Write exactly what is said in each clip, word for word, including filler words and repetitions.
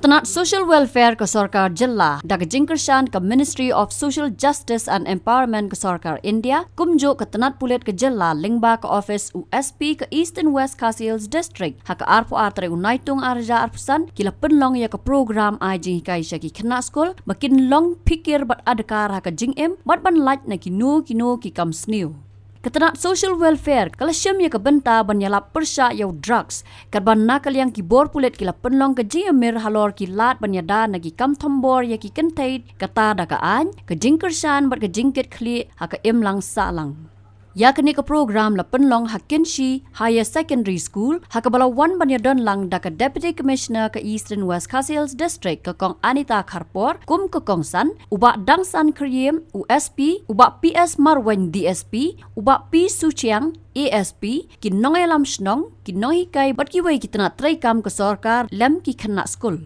Tnat Social Welfare ka Sorkar Jylla, da ka jingkyrshan ka Ministry of Social Justice and Empowerment ka Sorkar India, kumjuh ka Tnat Pulit ka Jylla lyngba ka office u S P ka Eastern West Khasi Hills District, ha ka arphew ar tarik u Naitung arhajar arphew san, ki la pynlong ïa ka program ai jinghikai sha ki khynnah skul ba kin long phikir bad adkar ha ka jingim bad ban lait na kino kino ki kam sniew. Ka Tnat Social Welfare ka la shim ïa ka bynta ban ïalap pyrshah ïa u drugs, katba na ka liang ki bor pulit ki la pynlong ka jingïamir halor ki lad ban ïada na ki kam thombor ïa ki kynthei, kata da ka aiñ, ka jingkyrshan bad ka jingkitkhlieh ha ka imlang sahlang. Ïa kane ka program la pynlong ha Kynshi Higher Secondary School, ha kaba la wan ban ïadon lang da ka Deputy Commissioner ka Eastern West Khasi Hills District ka Kong Anita Kharpor kum ka kongsan, u Bah Dangsan Khyriem, u S P, u Bah P S Marwein, D S P, u Bah P Suchiang, A S P, ki nongïalam shnong, ki nonghikai bad kiwei ki tnat treikam ka sorkar lem ki khynnah skul.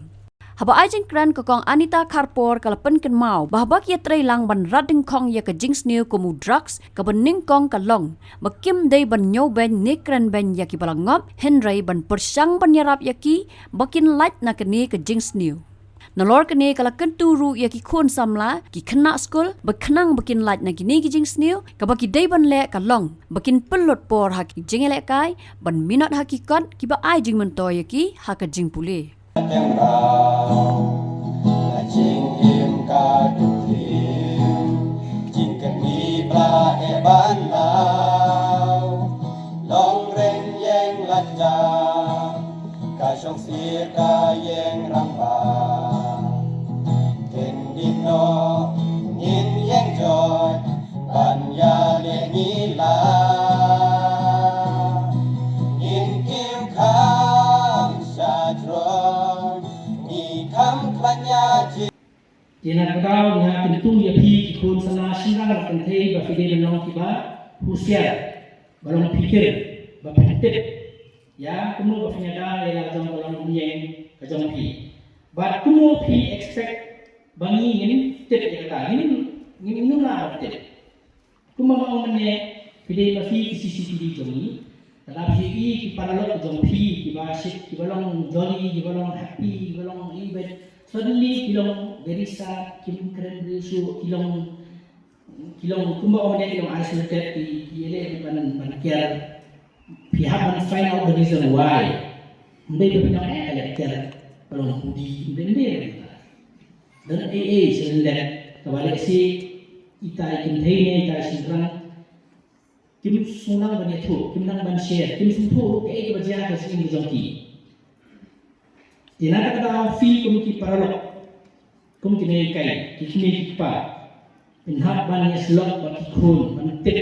Haba ai jingkren ka Kong Anita Kharpor ka la pynkynmaw ba haba ki ïatrei lang ban rat dyngkhong ïa ka jingsniew kum u drugs, kaba nyngkong ka long ba kim dei ban ñiewbeiñ ne krenbeiñ ïa kiba la ngop, hynrei ban pyrshang ban ïarap ïa ki ba kin lait na kane ka jingsniew. Nalor kane ka la kyntu ruh ïa ki khun samla, ki khynnah skul, ba khnang ba kin lait na kine ki jingsniew, kaba ki dei ban leh ka long ba kin pynlut por ha ki jingïalehkai, ban minot ha ki kot kiba ai jingmyntoi ïa ki ha ka jingpule. Ka shong sir ka ïeng rangbah. Kin dino ngin ïeng jot ban ïaleh ngi la. Ngin kiew kham sha jrong ngi kham khlaiñ ïa jingim. Te na kata nga kyntu ïa phi ki khun samla shynrang bad kynthei ba phi dei ban long kiba husiar, ba long phikir, ba phi tip ïa kumno ba phin ïada ïa la jong ka long umïeng ka jong phi. Bad kumno phi expect ba ngi ngin tip ïa kata, ngin, ngin, ngin ym lah ban tip. Kumba nga ong mynne, phi dei ma phi ki C C T V jong ngi. Lada phi ïohi ki paralok jong phi kiba shit, kiba long jolly, kiba long happy, kiba long, eh, bad suddenly ki long very sad, kim kren briew shuh, ki long, ki long kumba ong mynne, ki long isolated, ki, ki ïaleh ban, ban kiar. Phi hap ban find out the reason why. Ym dei ba phi ong, eh, ka leh kiar, ka long pudi, ym dei, ym dei. Don ei ei sha lyndet kaba lehse ita i kynthei ne ita i shynrang kim sngewlang ban ïathuh, kim nang ban share, kim sngewthuh ruh kaei kaba jia ha ka jingim ka jong ki. Te na kata ka daw phi kum ki paralok, kum ki nonghikai, ki kmie ki kpa, phin hap ban ïasyllok bad ki khun ban tip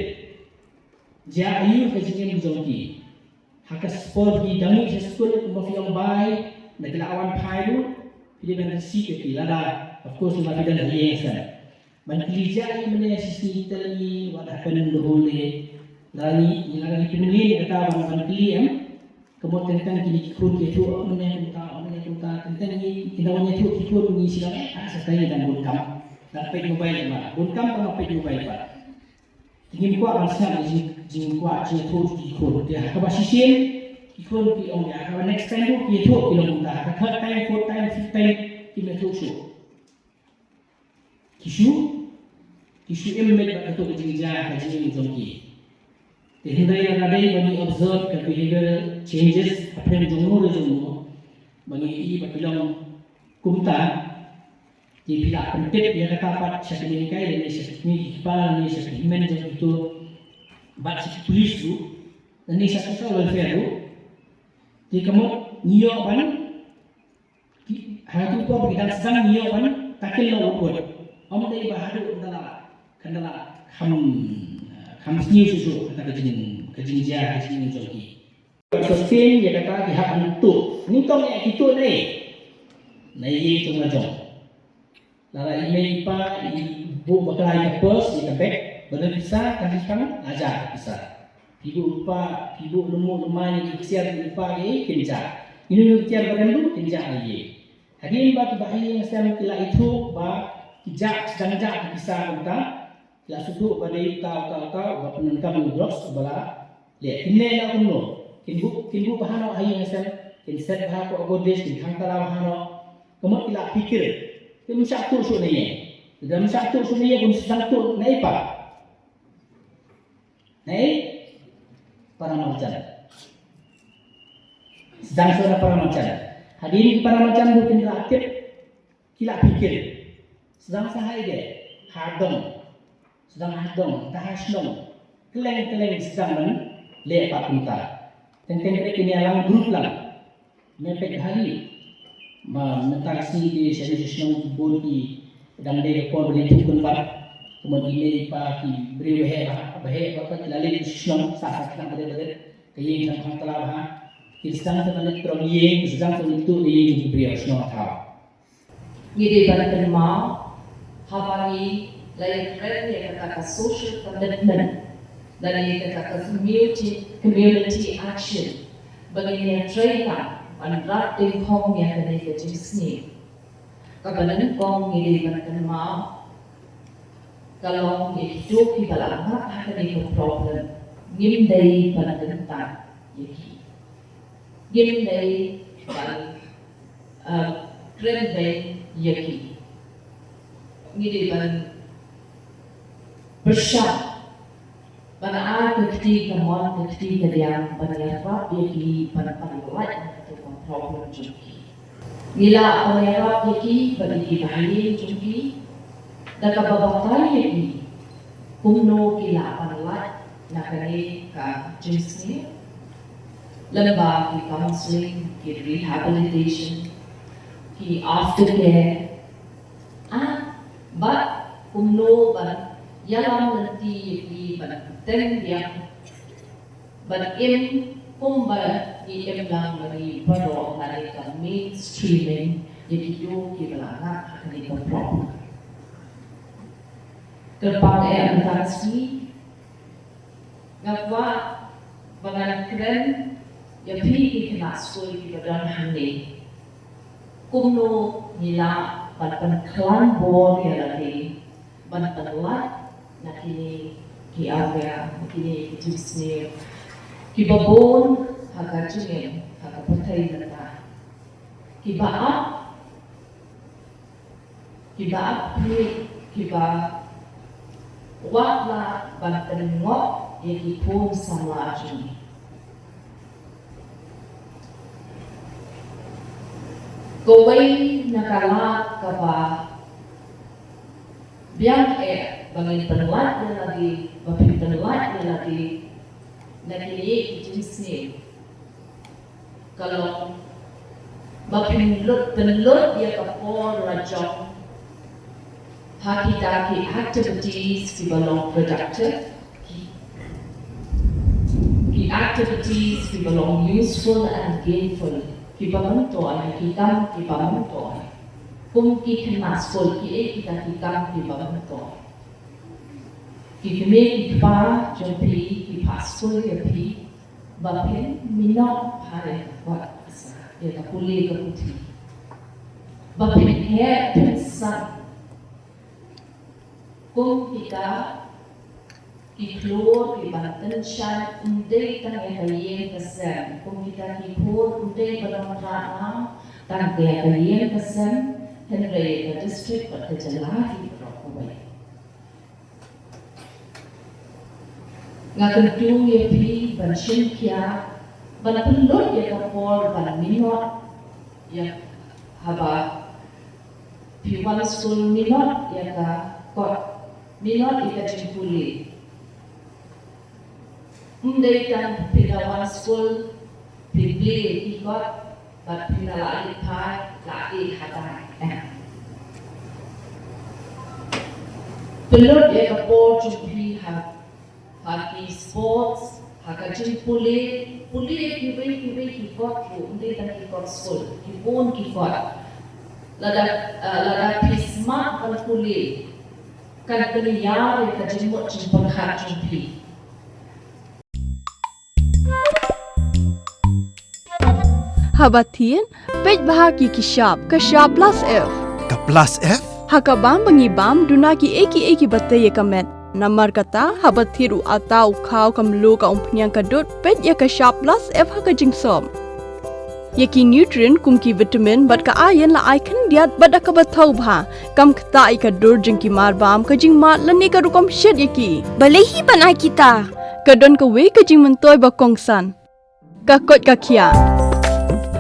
jia aiu ha ka jingim ka jong ki. Ha ka spor ki dang mih sha skul kumba phi ong bai, na ki la wan phai ruh, phi dei ban sik ïa ki lada, of course, lada phi don ha ïing ha sem. Ban kylli jia ïa mynne shisngi tell me what happened the whole day. Lada ngi, lada ngi pynmlien ïa kata ban, ban kylli em. Ka mut teng teng kine ki khun ki ïathuh, oh, mynne kumta, oh, mynne kumta, teng teng ngi, ki nang wan ïathuh ki khun ngi shu ong, eh, ah, sa tang ngi dang bun kam. Dang peit mobile ba, bun kam ba nga peit mobile ba. Ngim kwah ban sngap ïa jing, jingkwah jingïathuh ki khun. Te ha kaba shisien ki khun ki ong ïa, ha kaba next time ruh ki ïathuh ki long kumta. Ha ka third time, fourth time, fifth time kim ïathuh shuh. Ki shu, ki shu im beit bad kato ka jingjia ha ka jingim jong ki. Te hynrei lada dei ba ngi observe ka behavioral changes hapdeng jong no re jong no, ba ngi ïohi ba ki long kumta, te phi lah pyntip ïa kata pat sha ki nonghikai lane sha ki kmie ki kpa lane sha ki hynmen jong kito, bad sha ki police ruh lane sha social welfare ruh. Te ka mut ngi ïoh ban, ki, ha katu ka por ba ki dang sdang ngi ïoh ban tackle noh wut wut. Ym dei ba haduh kan da la, kan da la kham, kham sniew shuh shuh kata ka jing, ka jingjia ka jingim jong ki. Sustain ïa kata ki hap ban tuh. Nyngkong ïa ki tuh ne. Na ïing jong la jong. Lada i mei i pa i buh bakla ïa ka purse ïa ka bag, ba don pisa, kan pisa, hajar pisa. Phi buh lypa, phi buh lymmuk lymmai ïa ki ksiar lypa ïa i, kin jah. Ïa ki ksiar ba don ruh kin jah ïa i. Hadien ba kiba ha ïing ha sem ki la ithuh ba ki jah, sdang jah ki pisa kumta. La sngewthuh ba dei uta, uta, uta uba pyndonkam ïa u drugs uba la leh. Kin leh noh kumno? Kin buh, kin buh bha noh ha ïing ha sem, kin set bha ko, ago dish, kin khang tala bha noh. Ka mut ki la phikir. Te ym shah tuh shuh na ïing. Te ym shah tuh shuh na ïing, ym shah tuh na i pa. Nei, para marjan. Sdang shuh na para marjan. Hadien ki para marjan ruh kin la tip, ki la phikir. Sdang sa ha ïing, ha dong. Sdang ha dong, ta ha shnong. Kylleng kylleng sdang ban leh pat kumta. Teng teng kine ki ïalang group lang. Mynta ka hari, ma mynta ka sngi ki sha shnong ki bun ki dang dei ka por ba leit thung kynbat. Kumne i mei i pa ki briew ba heh ba heh ba ka la leit sha shnong sa sa ki dang ba dei ba dei. Ka ïing kan khang tala ba ha. Ki sdang ka leit prong ïing, ki sdang ka leit tu ïing ki briew shnong thaw. Ngi dei ban kynmaw haba ngi la ïakren ïa kata ka social commitment lane ïa kata ka community, community action ba ngin ïatrei lang ban rat dyngkhong ïa kane ka jingsniew. Kaba nyngkong ngi dei ban kynmaw ka long ïa kito kiba la ngat ha kane ka problem. Ngim dei ban kyntang ïa ki. Ngim dei ban, uh, kren beiñ ïa ki. Ngi dei ban pyrshang ban ai ka kti kamon ka kti kadiang ban ïarap ïa ki ban pynlait na kata ka problem jong ki. Ngi lah ban ïarap ïa ki bad ïa ki bahaïing jong ki da kaba batai ïa ki kumno ki lah ban lait na kane ka jingsniew. Lem bad ki counselling, ki rehabilitation, ki aftercare, ah, bad kumno ban ïalam lynti ïa ki ban bteng biang ban im kumba ngi im lang ma ngi baroh lane ka mainstreaming ïa kito kiba la ngat ha kane ka problem. Kyrpang eh mynta ka sngi nga kwah ba ngan kren ïa phi ki khynnah skul kiba don hangne. Kumno ngi lah ban pynkhlaiñ bor ïa lade ban pynlait na kine ki area, na kine ki jingsniew kiba bun ha ka jingim, ha ka pyrthei mynta. Kiba ap, kiba ap, kiba wat lah ban pynngoh ïa ki khun samla jong ngi. Kawei na ka lad kaba biang eh ba ngin pynlait ïa lade, ba phin pynlait ïa lade na kine ki jingsniew ka long ba phin lut, pynlut ïa ka por la jong ha kita ki activities kiba long productive, ki, ki activities kiba long useful and gainful, kiba myntoi, ki kam kiba myntoi. Kum ki khynnah skul, kiei kita ki kam kiba myntoi. Ki kmie ki kpa jong phi ki phah skul ïa phi ba phin minot bha ïa ka kot, ïa ka pule ka puthi, ba phin heh phin san. Kum kita ki khlur kiban tyngshaiñ, ym dei tang ïa ka ïing ka sem. Kum kita ki khlur ym dei ban wanrah tang ïa ka ïing ka sem, hynrei ïa ka district bad ka jylla hi baroh kawei. Nga kyntu ïa phi ban shim khia, ban pynlut ïa ka por ban minot ïa, haba phi wan skul, minot ïa ka kot, minot ïa ka jingpule. Ym dei tang phi la wan skul phi plie ïa ki kot bad phi la leit phai, la ïeh hatai. Pynlut ïa ka por jong phi ha, ha ki sports, ha ka jingpule, pule kiwei kiwei ki kot ruh, ym dei tang ki kot skul, ki bun ki kot. Lada, eh, lada phi smat ban pule, kan pynïar ïa ka jingmut jingpyrkhat jong phi. Haba thied, peit bha ki ki shap, ka shap plus F. Ka plus F? Ha ka bam ba ngi bam, duna kiei kiei kiba tei ïa ka met. Namar kata, haba thied u atta, u khaw, ka mluh, ka umphniang, ka dud, peit ïa ka shap plus F ha ka jingsop. Ïa ki nutrient kum ki vitamin bad ka iron la ai khyndiat bad da kaba thaw bha, kam ktah ïa ka dur jong ki marbam, ka jingmad lane ka rukom shet ïa ki. Balei hi ban ai kita? Ka don kawei ka jingmyntoi ba kongsan. Ka koit ka khiah.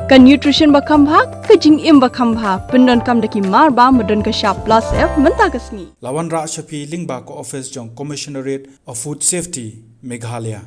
Ka nutrition ba kham bha, ka jingim ba kham bha, pyndonkam da ki marbam ba don ka shap plus F mynta ka sngi. La wanrah sha phi lyngba ka office jong Commissionerate of Food Safety, Meghalaya.